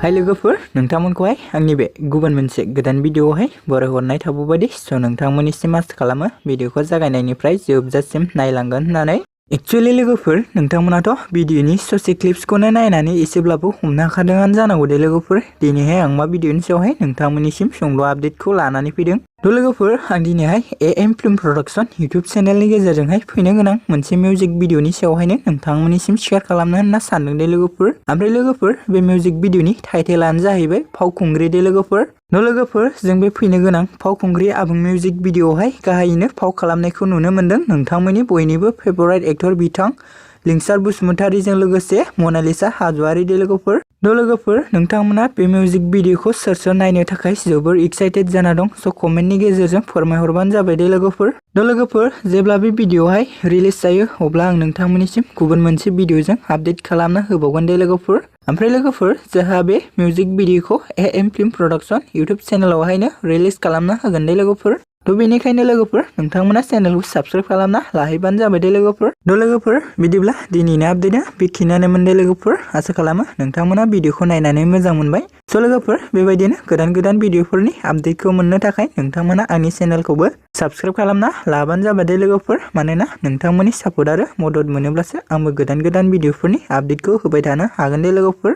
हाय लोगोफोर नोंथांमोनखौहाय आंनि बे गुबुन मोनसे गोदान भिडिअआवहाय बरायहरनाय थाबावबायदि स' नोंथांमोननिसिम आसा खालामो भिडिअखौ जागायनायनिफ्राय जोबजासिम नायलांगोन होननानै एक्चुअली लोगोफोर नोंथांमोनाथ' भिडिअनि ससे क्लिप्सखौनो नायनानै एसेब्लाबो हमनो हाखादोंआनो जानांगौ दे लोगोफोर दिनैहाय आं मा भिडिअनि सायावहाय नोंथांमोननिसिम सुंद' आपडेटखौ लानानै फैदों थ' लोगोफोर आं दिनैहाय एएम फिल्म प्रडाक्शन इउटुब चेनेलनि गेजेरजोंहाय फैनो गोनां मोनसे मिउजिक भिडिअनि सायावहायनो नोंथांमोननिसिम शेयार खालामनो होनना सानदों दे लोगोफोर ओमफ्राय लोगोफोर बे मिउजिक भिडिअनि टाइटेलानो जाहैबाय फावखुंग्रि दे लोगोफोर न' लोगोफोर जों बे फैनो गोनां फावखुंग्रि आबुं मिउजिक भिडिअआवहाय गाहायैनो फाव खालामनायखौ नुनो मोन्दों नोंथांमोननि बयनिबो फेभरेट एक्टर बिथां लिंसार बसुमतारीजों लोगोसे मनालिसा हाज'वारि दे लोगोफोर थ' लोगोफोर नोंथांमोना बे मिउजिक भिडिअखौ सोर सोर नायनो थाखाय जोबोर एक्साइटेड जाना दं स' कमेन्टनि गेजेरजों फोरमायहरबानो जाबाय दे लोगोफोर थ' लोगोफोर जेब्ला बे भिडिअआहाय रिलिज जायो अब्ला आं नोंथांमोननिसिम गुबुन मोनसे भिडिअजों आपडेट खालामना होबावगोन दे लोगोफोर ओमफ्राय लोगोफोर जोंहा बे मिउजिक भिडिअखौ एएम फिल्म प्रडाक्शन इउटुब चेनेलावहायनो रिलिज खालामना होगोन दे लोगोफोर थ' बेनिखायनो लोगोफोर नोंथांमोना चेनेलखौ साबस्क्राइब खालामना लाहैबानो जाबाय दे लोगोफोर थ' लोगोफोर बिदिब्ला दिनैनि आपडेटआ बेखिनियानोमोन दे लोगोफोर आसा खालामो नोंथांमोना भिडिअखौ नायनानै मोजां मोनबाय स' लोगोफोर बेबायदिनो गोदान भिडिअफोरनि आपडेटखौ मोननो थाखाय नोंथांमोना आंनि चेनेलखौबो साबस्क्राइब खालामना लाबानो जाबाय दे लोगोफोर मानोना नोंथांमोननि सापर्ट आरो मदद मोनोब्लासो आंबो गोदान भिडिअफोरनि आपडेटखौ होबाय थानो हागोन दे लोगोफोर